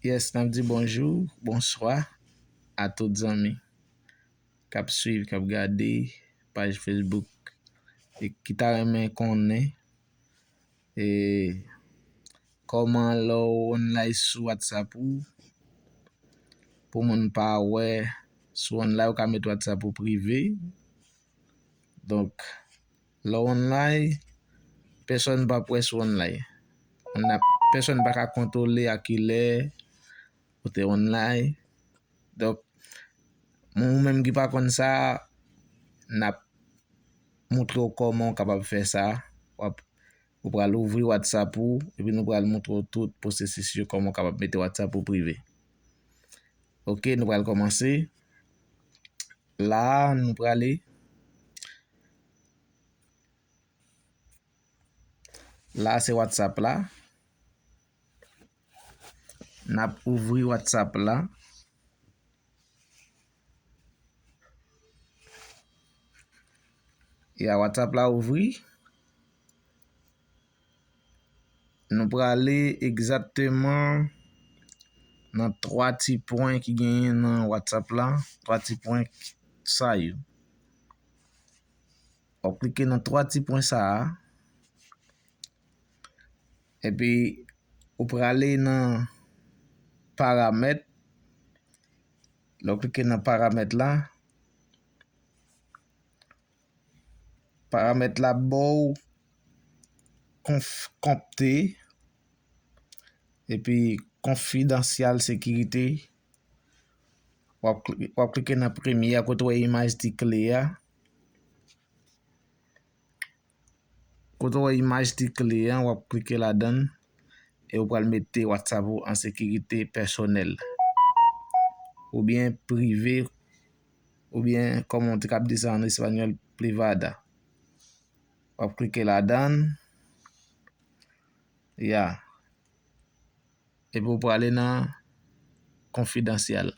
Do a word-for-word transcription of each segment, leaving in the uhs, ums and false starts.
Yes, n ap di bonjou, bonswa a tout zanmi k ap swiv, k ap gade paj Facebook e ki ta renmen konnen e kòman lè w online sou WhatsApp ou, pou moun pa wè, sou online ou ka met WhatsApp ou prive. Donk, lè w online, pèsòn p ap wè sou online. Pèsòn pa ka kontwole a kilè ou te online. Donk, ou menm ki pa konn sa, n ap montre w kòman w kapab fè sa. W ap, ou pral ouvri WhatsApp ou, epi nou pral montre w tout pwosesis yo, kòman w kapab mete WhatsApp ou prive. Oke, nou pral kòmanse. La, nou prale. La, se WhatsApp la. N ap ouvri WhatsApp la. Ya, WhatsApp la ouvri. Nou prale egzakteman nan twa ti pwen ki genyen nan WhatsApp la, twa ti pwen sa yo. W ap klike nan twa ti pwen sa a. Epi, ou prale nan paramèt. Lè w klike nan paramèt la, paramèt la ba w konf-, konpte, epi konfidansyal sekirite. W ap kli-, w ap klike nan premye a kote w wè imaj ti kle a. Kote w wè imaj ti kle a, w ap klike ladan l e ou pral mete WhatsApp ou an sekirite pèsonèl oubyen prive, oubyen kòman w te kab di sa an espanyòl, privada. W ap klike ladan l. Ya. Epi w prale nan konfidansyèl.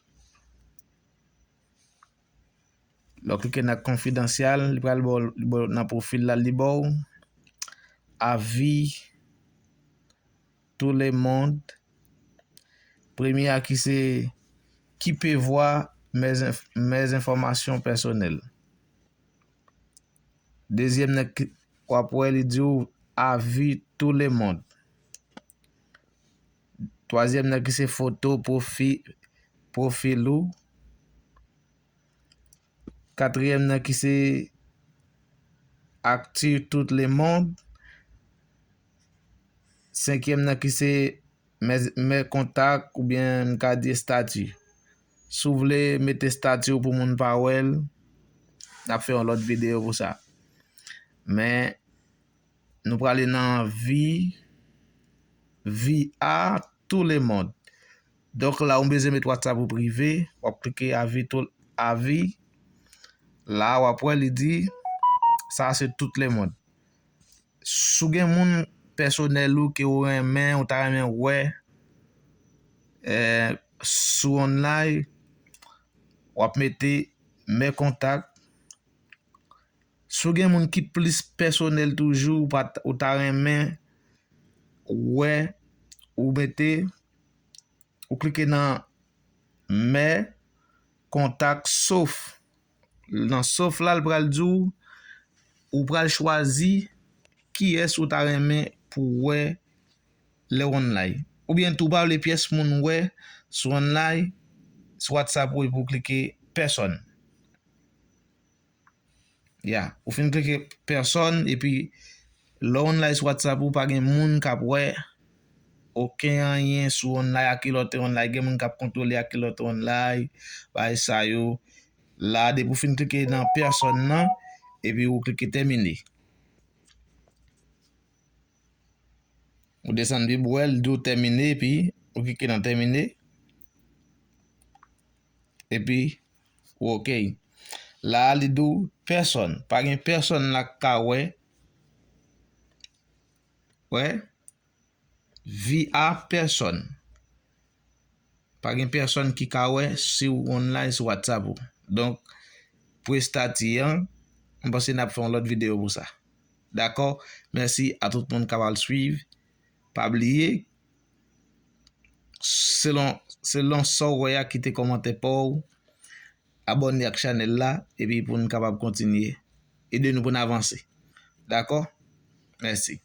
Lè w klike nan konfidansyèl, li pral ba w, li ba w nan pwofil la, li ba w avi tout le monde. Premye a ki se qui peut voir mes inf-, mes informations personnelles. Dezyèm nan ki, w ap wè li di w avi tout le monde. Twazyèm nan ki se foto pwofi-, pwofil ou. Katriyèm nan ki se actu tout le monde. Senkyèm nan ki se mes, mes contacts oubyen m ka di estati. Si w vle mete estati w pou moun pa wè l, n ap fè yon lòt videyo pou sa. Men, nou prale nan vi, vi a tout le monde. Donk la, ou bezwen met WhatsApp ou prive, w ap klike avi tout, avi. La, w ap wè li di, sa se tout le monde. Si w gen moun pèsonèl ou ke w renmen, ou ta renmen wè, eh, sou online, w ap mete mes contacts. Si w gen moun ki plis pèsonèl toujou, ou pa t-, ou ta renmen wè, ou mete, ou klike nan mes contacts sauf. Nan sauf la, l pral di w, ou pral chwazi kiyès ou ta renmen pou wè lè w online. Oubyen tou, ou pa vle pyès moun wè sou online, sou WhatsApp ou epi w klike pèsòn. Ya, ou fin klike pèsòn, epi lè w online sou WhatsApp ou, pa gen moun k ap wè okenn anyen sou online, a kilè w te online, gen moun k ap kontwole a kilè w te online, bagay sa yo. La, depi w fin klike nan pèsòn nan, epi ou klike tèmine. Ou desann pi bò, l di w tèmine, epi ou klike nan tèmine. Epi, ou oke. La a, li di w pèsòn. Pa gen pèsòn la k ka wè. Wè. Vi a pèsòn. Pa gen pèsòn ki ka wè si w online sou WhatsApp ou. Donk, pou estati an, m panse n ap fè yon lòt videyo pou sa. Dakò? Mèsi a tout moun k ap al swiv. Pa bliye, selon, selon sa w wè a, kite kòmantè pa w, abòne ak chanèl la, epi pou n kapab kontinye ede nou pou n avanse. Dakò? Mèsi.